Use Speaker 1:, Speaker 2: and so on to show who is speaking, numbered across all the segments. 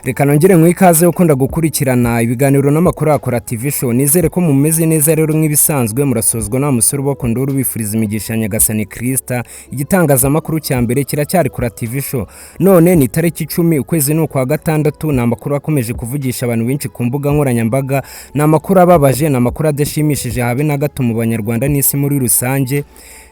Speaker 1: Reka nongere mu ikaze ukunda gukurikirana ibiganiro n'amakuru ya Kora TV Show. Nizere ko mumeze neza rero nk'ibisanzwe, murasozwa nta musore ubakunda ubifuriza imigisha Nyagasani Krista. Igitangazamakuru cya mbere kiracyari Kora TV Show. None ni itariki 10 ukwezi ni ukwa gatandatu. Ni amakuru akomeje kuvugisha abantu benshi ku mbuga nkoranyambaga, ni amakuru ababaje, ni amakuru adashimishije habe na gato mu Banyarwanda n'isi muri rusange.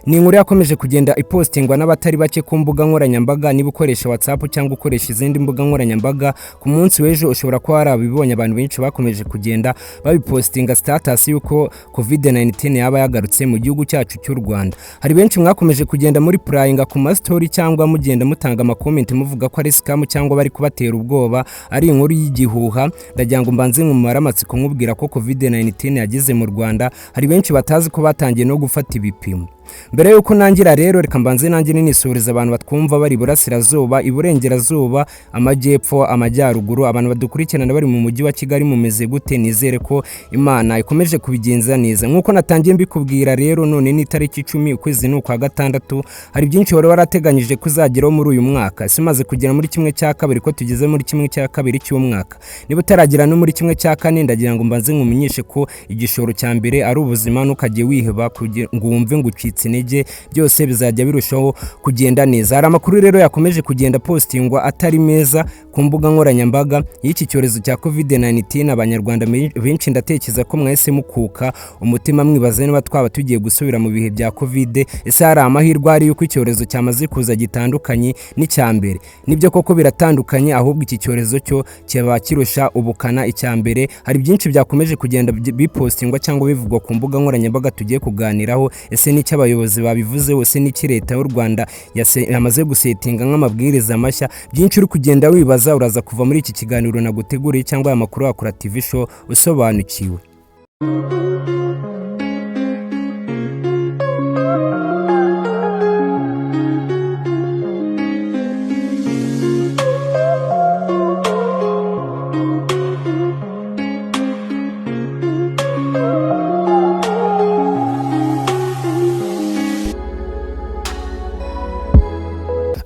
Speaker 1: Ni inkuru yakomeje kugenda ipostingwa n'abatari bake ku mbuga nkoranyambaga. Niba ukoresha WhatsApp cyangwa ukoresha izindi mbuga nkoranyambaga, ku munsi w'ejo ushobora kuba warabibonye. Abantu benshi bakomeje kugenda babipostinga status y'uko COVID-19 yaba yagarutse mu gihugu cyacu cy'u Rwanda. Hari benshi mwakomeje kugenda muri purayinga ku ma story cyangwa mugenda mutanga ama comment muvuga ko ari scam cyangwa bari kubatera ubwoba, ari inkuru y'igihuha. Ndagira ngo mbanze nkumare amatsiko nkubwira ko COVID-19 yageze mu Rwanda. Hari benshi batazi ko batangiye no gufata ibipimo. Mbere y'uko nangira rero, reka mbanze nanjye ninisuhuriza abantu batwumva bari iburasirazuba, iburengerazuba, amajyepfo, amajyaruguru, abantu badukurikirana bari mu mujyi wa Kigali. Mumeze gute? Nizere ko Imana ikomeje kubigenza neza. Nk'uko natangiye mbikubwira rero, none ni itariki 10 ukwezi ni ukwa gatandatu. Hari byinshi wari warateganyije kuzageraho muri uyu mwaka. Ese umaze kugera muri 1/2? Ko tugeze muri 1/2 cy'umwaka, niba utaragera no muri 1/4, ndagira ngo mbanze nkumenyeshe ko igishoro cya mbere ari ubuzima. Ntukajye wiheba ngo wumve ngo ucitse intege, byose bizajya birushaho kugenda neza. Hari amakuru rero yakomeje kugenda postingwa atari meza ku mbuga nkoranyambaga y'iki cyorezo cya COVID-19. Abanyarwanda benshi ndatekereza ko mwahise mukuka umutima mwibaza niba twaba tugiye gusubira mu bihe bya Covid. Ese hari amahirwe ari yuko icyorezo cyamaze kuza gitandukanye n'icya mbere? Nibyo koko biratandukanye, ahubwo iki cyorezo cyo kiba kirusha ubukana icya mbere. Hari byinshi byakomeje kugenda bipostingwa cyangwa bivugwa ku mbuga nkoranyambaga tugiye kuganiraho. Ese n'icyo abayobozi babivuzeho? Ese n'iki leta y'u Rwanda yamaze gusetinga nk'amabwiriza mashya? Byinshi uri kugenda wibaza, uraza kuva muri iki kiganiro naguteguriye cyangwa aya makuru ya Kora TV Show usobanukiwe.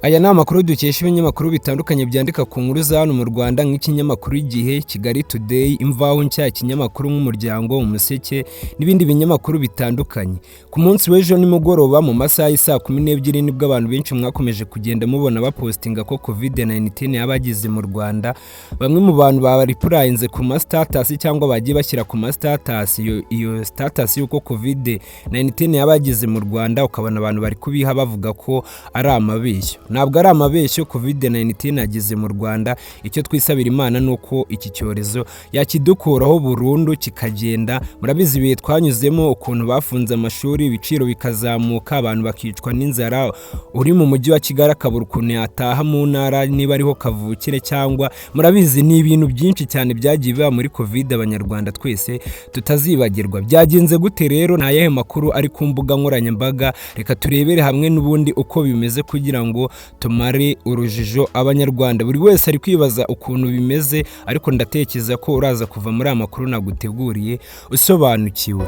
Speaker 1: Aya ni amakuru dukesha ibinyamakuru bitandukanye byandika ku nkuru za hano mu Rwanda, nk'ikinyamakuru Igihe, Kigali Today, Imvaho Nshya, ikinyamakuru nk'Umuryango, Umuseke n'ibindi binyamakuru bitandukanye. Ku munsi w'ejo nimugoroba mu masaha y'isaa 12 nibwo abantu benshi mwakomeje kugenda mubona bapostinga ko COVID-19 yaba yageze mu Rwanda. Bamwe mu bantu baripurayinze ku ma status cyangwa bagiye bashyira ku ma status iyo status y'uko COVID-19 yaba yageze mu Rwanda, ukabona abantu bari kubiha bavuga ko ari amabeshyo. Ntabwo ari amabeshyo, COVID-19 yageze mu Rwanda. Icyo twisabira Imana ni uko iki cyorezo yakidukuraho burundu kikagenda. Murabizi ibihe twanyuzemo, ukuntu bafunze amashuri, ibiciro bikazamuka, abantu bakicwa n'inzara, uri mu mujyi wa Kigali akabura ukuntu yataha mu ntara niba ariho kavukire, cyangwa murabizi ni ibintu byinshi cyane byagiye biba muri Covid Abanyarwanda twese tutazibagirwa. Byagenze gute rero? Ni ayahe makuru ari ku mbuga nkoranyambaga? Reka turebere hamwe n'ubundi uko bimeze kugira ngo tumare urujijo Abanyarwanda. Buri wese ari kwibaza ukuntu bimeze, ariko ndatekereza ko uraza kuva muri aya makuru naguteguriye usobanukiwe.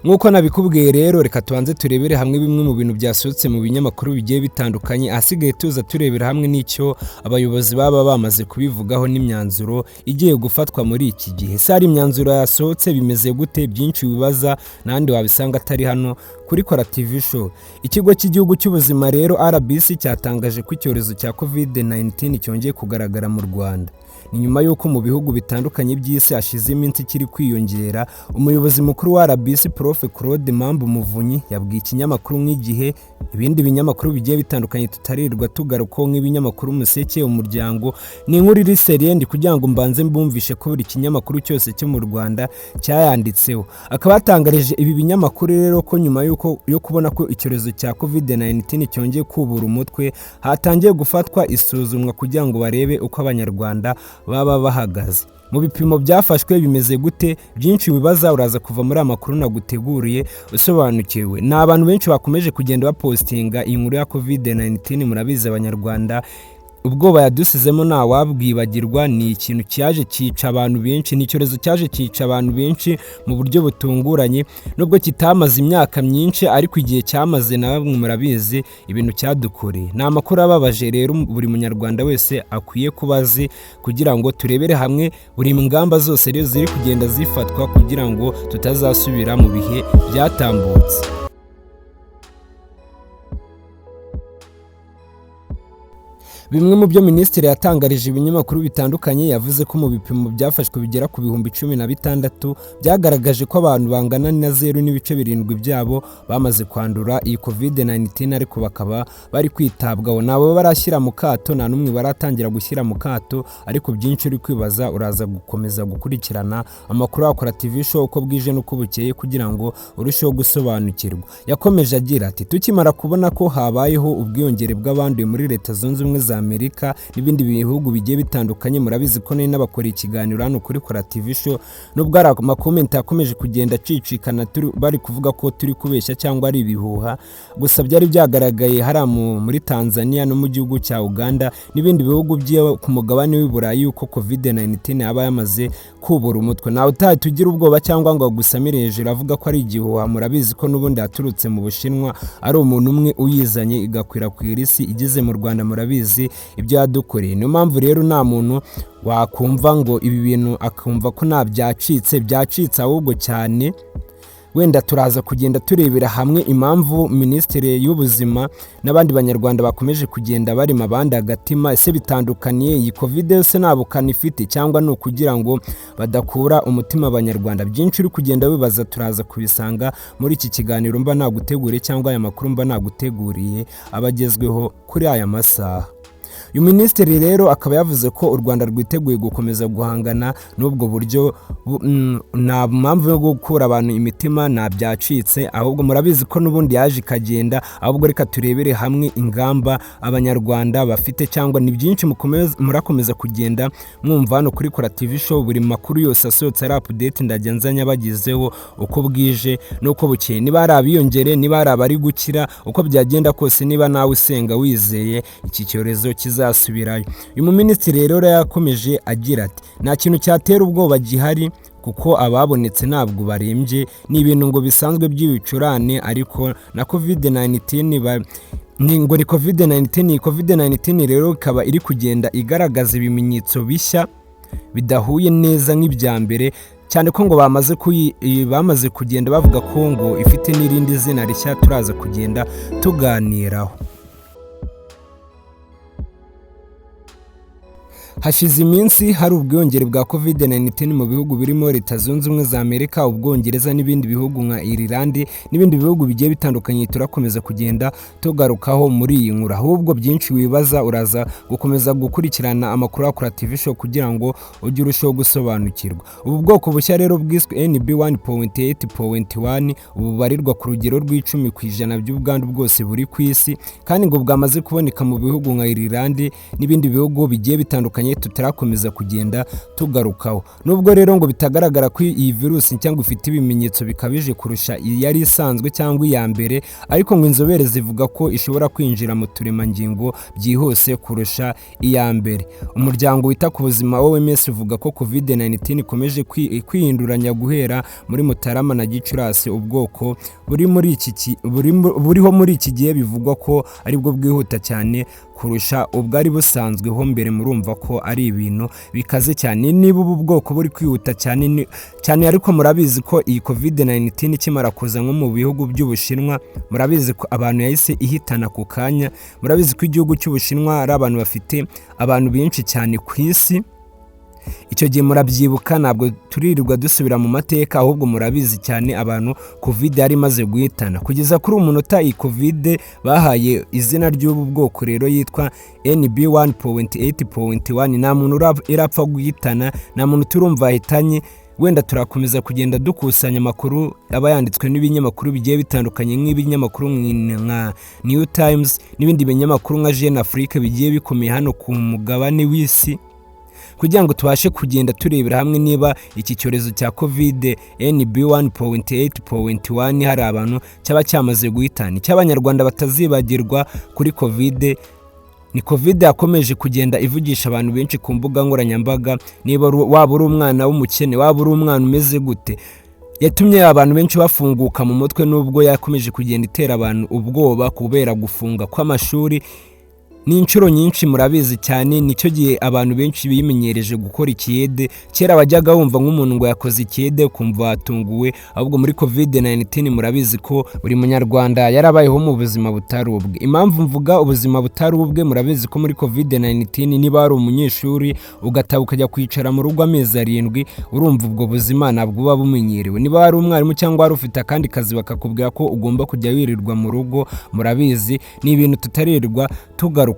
Speaker 1: Nk'uko nabikubwiye rero, reka tubanze turebere hamwe bimwe mu bintu byasohotse mu binyamakuru bigiye bitandukanye, ahasigaye tuza turebera hamwe n'icyo abayobozi baba bamaze kubivugaho n'imyanzuro igiye gufatwa muri iki gihe. Se hari imyanzuro yasohotse? Bimeze gute? Byinshi wibaza n'ahandi wabisanga atari hano kuri Kora TV Show. Ikigo cy'igihugu cy'ubuzima rero RBC cyatangaje ko icyorezo cya COVID-19 cyongeye kugaragara mu Rwanda. Ni nyuma y'uko mu bihugu bitandukanye by'isi hashize iminsi kiri kwiyongera. Umuyobozi mukuru wa RBC, Prof Claude Mambu Muvunyi, yabwiye ikinyamakuru nk'Igihe, ibindi binyamakuru bigiye bitandukanye tutarirwa tugarukaho nk'ibinyamakuru Umuseke, Umuryango. Ni inkuru iri seriye kugira ngo mbanze mbumvishe ko buri kinyamakuru cyose cyo mu Rwanda cyayanditseho. Akaba yatangarije ibi binyamakuru rero ko nyuma y'uko yo kubona ko icyorezo cya COVID-19 cyongeye kubura umutwe, hatangiye gufatwa isuzumwa kugira ngo barebe uko Abanyarwanda baba bahagaze mu bipimo byafashwe. Bimeze gute? Byinshi wibaza, uraza kuva muri aya makuru naguteguriye usobanukiwe. Ni abantu benshi bakomeje kugenda bapostinga iyi nkuru ya COVID-19. Murabizi Abanyarwanda Ubwoba yadusizemo ntawabwibagirwa. Ni ikintu cyaje cyica abantu benshi, ni icyorezo cyaje cyica abantu benshi mu buryo butunguranye. Nubwo kitamaze imyaka myinshi, ariko igihe cyamaze namwe murabizi ibintu cyadukoreye. Ni amakuru ababaje rero buri munyarwanda wese akwiye kuba azi, kugira ngo turebere hamwe buri ngamba zose rero ziri kugenda zifatwa kugira ngo tutazasubira mu bihe byatambutse. Bimwe mu byo minisitiri yatangarije ibinyamakuru bitandukanye, yavuze ko mu bipimo byafashwe bigera ku 16,000 byagaragaje ko abantu bangana na 0.7 byabo bamaze kwandura iyi COVID-19, ariko bakaba bari kwitabwaho. Nabo barashyira mu kato, nta n'umwe baratangira gushyira mu kato. Ariko byinshi uri kwibaza, uraza gukomeza gukurikirana amakuru ya Kora TV Show uko bwije n'uko bukeye kugira ngo urusheho gusobanukirwa. Yakomeje agira ati: "Tukimara kubona ko habayeho ubwiyongere bw'abanduye muri Leta Zunze Ubumwe za Amerika n'ibindi bihugu bigiye bitandukanye," murabizi ko nari nabakora ikiganiro hano kuri Kora TV Show, nubwo hari amakomenti yakomeje kugenda acicikana bari kuvuga ko turi kubeshya cyangwa ari ibihuha, gusa byari byagaragaye hariya muri Tanzania no mu gihugu cya Uganda n'ibindi bihugu byo ku mugabane w'i Burayi yuko COVID-19 yaba yamaze kubura umutwe. Ntawe utahita ugira ubwoba cyangwa ngo agusamire hejuru avuga ko ari igihuha. Murabizi ko n'ubundi yaturutse mu Bushinwa, ari umuntu umwe uyizanye igakwirakwira isi, igeze mu Rwanda murabizi ibyo yadukoreye. Niyo mpamvu rero nta muntu wakumva ngo ibi bintu akumva ko nta byacitse, byacitse ahubwo cyane. Wenda turaza kugenda turebera hamwe impamvu Minisitiri y'Ubuzima n'abandi banyarwanda bakomeje kugenda barema abandi agatima. Ese bitandukaniye, iyi COVID yose nta bukana ifite, cyangwa ni ukugira ngo badakura umutima abanyarwanda? Byinshi uri kugenda wibaza turaza kubisanga muri iki kiganiro mba naguteguriye, cyangwa aya makuru mba naguteguriye abagezweho kuri aya masaha. Uyu minisitiri rero akaba yavuze ko u Rwanda rwiteguye gukomeza guhangana n'ubwo buryo. Nta mpamvu yo gukura abantu imitima, nta byacitse, ahubwo murabizi ko n'ubundi yaje ikagenda. Ahubwo reka turebere hamwe ingamba abanyarwanda bafite, cyangwa ni byinshi murakomeza kugenda mwumva hano kuri Kora TV Show. Buri makuru yose asohotse ari update ndajya nzanya abagezeho uko bwije n'uko bukeye, niba hari abiyongere, niba hari abari gukira, uko byagenda kose, niba nawe usenga wizeye iki cyorezo kizasubirayo. Uyu muminisitiri rero yakomeje agira ati: "Nta kintu cyatera ubwoba gihari kuko ababonetse ntabwo barembye, ni ibintu ngo bisanzwe by'ibicurane, ariko na COVID-19 ni ngo ni COVID-19." Iyi COVID-19 rero ikaba iri kugenda igaragaza ibimenyetso bishya bidahuye neza nk'ibya mbere, cyane ko ngo bamaze kugenda bavuga ko ngo ifite n'irindi zina rishya turaza kugenda tuganiraho. Hashize iminsi hari ubwiyongere bwa COVID-19 mu bihugu birimo Leta Zunze Ubumwe za Amerika, Ubwongereza n'ibindi bihugu nka Ireland n'ibindi bihugu bigiye bitandukanye turakomeza kugenda tugarukaho muri iyi nkuru. Ahubwo byinshi wibaza, uraza gukomeza gukurikirana amakuru ya Kora TV Show kugira ngo ujye urushaho gusobanukirwa. Ubu bwoko bushya rero bwiswe NB 1.8.1, ubu bubarirwa ku rugero rw'10% by'ubwandu bwose buri ku isi, kandi ngo bwamaze kuboneka mu bihugu nka Ireland n'ibindi bihugu bigiye bitandukanye tutarakomeza kugenda tugarukaho. Nubwo rero ngo bitagaragara ko iyi virusi cyangwa ifite ibimenyetso bikabije kurusha iyari isanzwe cyangwa iya mbere, ariko ngo inzobere zivuga ko ishobora kwinjira mu turemangingo byihuse kurusha iya mbere. Umuryango wita ku buzima OMS uvuga ko COVID-19 ikomeje kwihinduranya guhera muri Mutarama na Gicurasi. Ubwoko buri muri iki buriho muri iki gihe bivugwa ko aribwo bwihuta cyane kurusha ubwari busanzweho mbere. Murumva ko ari ibintu bikaze cyane niba ubu bwoko buri kwihuta cyane cyane. Ariko murabizi ko iyi COVID-19 ikimara kuza nko mu bihugu by'Ubushinwa, murabizi ko abantu yahise ihitana ku kanya. Murabizi ko igihugu cy'Ubushinwa ari abantu bafite abantu benshi cyane ku isi. Icyo gihe murabyibuka, ntabwo turirirwa dusubira mu mateka, ahubwo murabizi cyane abantu COVID yari imaze guhitana. Kugeza kuri uyu munota, iyi COVID bahaye izina ry'ubu bwoko rero yitwa NB 1.8.1, nta muntu irapfa guhitana, nta muntu turumva yahitanye. Wenda turakomeza kugenda dukusanya amakuru aba yanditswe n'ibinyamakuru bigiye bitandukanye, nk'ibinyamakuru nka New Times n'ibindi binyamakuru nka Jeune Afrique bigiye bikomeye hano ku mugabane w'isi, kugira ngo tubashe kugenda turebera hamwe niba iki cyorezo cya COVID NB 1.8.1 hari abantu cyaba cyamaze guhitana. Icyo abanyarwanda batazibagirwa kuri COVID Ni Covid yakomeje kugenda ivugisha abantu benshi ku mbuga nkoranyambaga. Niba waba uri umwana w'umukene, waba uri umwana umeze gute, yatumye abantu benshi bafunguka mu mutwe, nubwo yakomeje kugenda itera abantu ubwoba kubera gufunga kw'amashuri ni inshuro nyinshi. Murabizi cyane, nicyo gihe abantu benshi bimenyereje gukora ikiyede. Kera wajyaga wumva nk'umuntu ngo yakoze ikiyede ukumva watunguwe, ahubwo muri Covid 19 murabizi ko buri munyarwanda yarabayeho mu buzima butari ubwe. Impamvu mvuga ubuzima butari ubwe, murabizi ko muri Covid 19 niba wari umunyeshuri ugataha ukajya kwicara mu rugo amezi 7, urumva ubwo buzima ntabwo buba bumenyerewe. Niba wari umwarimu cyangwa wari ufite akandi kazi bakakubwira ko ugomba kujya wirirwa mu rugo, murabizi ni ibintu tutarirwa tugarukaho.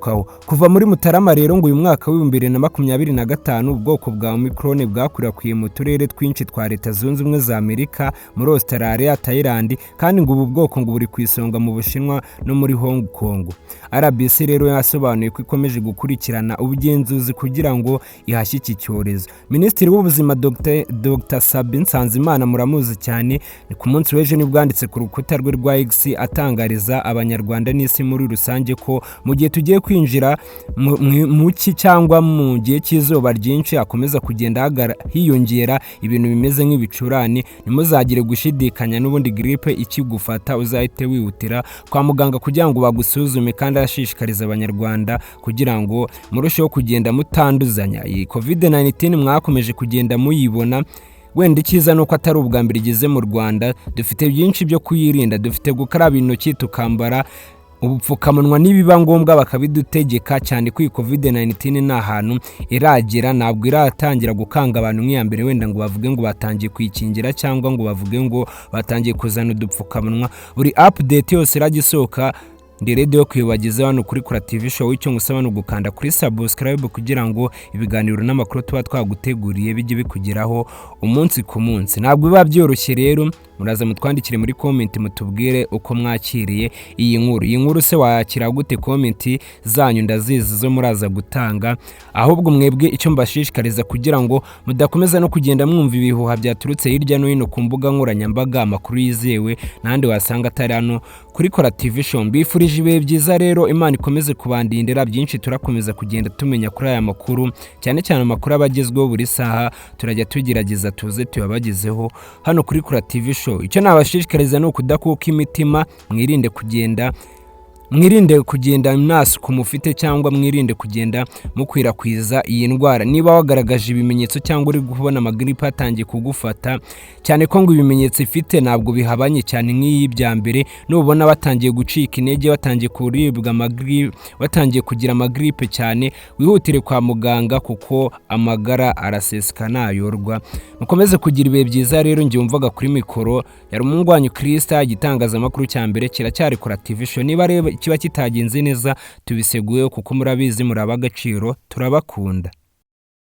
Speaker 1: Kuva muri Mutarama rero ngo uyu mwaka w'2025, ubwoko bwa Omicron bwakwirakwiye mu turere twinshi twa Leta Zunze Ubumwe za Amerika, muri Australia, Thailand, kandi ngo ubu bwoko ngo buri ku isonga mu Bushinwa no muri Hong Kong. RBC rero yasobanuye ko ikomeje gukurikirana ubugenzuzi kugira ngo ihashye iki cyorezo. Minisitiri w'Ubuzima Dr Sabin Nsanzimana, muramuzi cyane, ni ku munsi w'ejo nibwo yanditse ku rukuta rwe rwa X atangariza Abanyarwanda n'isi muri rusange ko mu gihe tugiye kwinjira mu cyi cyangwa mu gihe cy'izuba ryinshi hakomeza kugenda hiyongera ibintu bimeze nk'ibicurane, ntimuzagire gushidikanya, n'ubundi grippe ikigufata uzahite wihutira kwa muganga kugira ngo bagusuzume. Kandi arashishikariza Abanyarwanda kugira ngo murusheho kugenda mutanduzanya. Iyi Covid 19 mwakomeje kugenda muyibona, wenda icyiza ni uko atari ubwa mbere igeze mu Rwanda. Dufite byinshi byo kuyirinda, dufite gukaraba intoki, tukambara ubupfukamunwa nibiba ngombwa bakabidutegeka, cyane ko iyi Covid 19 nta hantu iragera, ntabwo iratangira gukanga abantu nk'iya mbere wenda ngo bavuge ngo batangiye kuyikingira cyangwa ngo bavuge ngo batangiye kuzana udupfukamunwa. Buri update yose irajya isohoka ndi ready yo kuyibagezaho hano kuri Kora TV Show. Icyo ngusaba ni ugukanda kuri subscribe kugira ngo ibiganiro n'amakuru tuba twaguteguriye bijye bikugeraho umunsi ku munsi. Ntabwo biba byoroshye rero, muraza mutwandikire muri comment mutubwire uko mwakiriye iyi nkuru. Iyi nkuru se wayakira gute? Comment zanyu ndazizi zo muraza gutanga. Ahubwo mwebwe icyo mbashishikariza, kugira ngo mudakomeza no kugenda mwumva ibihuha byaturutse hirya no hino ku mbuga nkoranyambaga, amakuru yizewe n'ahandi wasanga atari hano kuri Kora TV Show. Mbifurije ibihe byiza rero, Imana ikomeze kubandindira. Byinshi turakomeza kugenda tumenya kuri aya makuru, cyane cyane amakuru aba agezweho buri saha, turajya tugerageza tuze tuyabagezeho hano kuri Kora TV Show. Icyo nabashishikariza ni ukudakuka imitima, mwirinde kugenda nta suku mufite cyangwa mwirinde kugenda mukwirakwiza iyi ndwara. Niba wagaragaje ibimenyetso cyangwa uri kubona amagiripe atangiye kugufata, cyane ko ngo ibimenyetso ifite ntabwo bihabanye cyane nk'iyi bya mbere, nubona batangiye gucika intege, batangiye kuribwa amagiripe, batangiye kugira amagiripe cyane, wihutire kwa muganga kuko amagara araseseka ntayorwa. Mukomeze kugira ibihe byiza rero. Njye wumvaga kuri mikoro yari umuhungu wanyu Krista. Igitangazamakuru cya mbere kiracyari Kora TV Show. Niba rero kiba kitagenze neza tubiseguyeho, kuko murabizi muri ab'agaciro, turabakunda.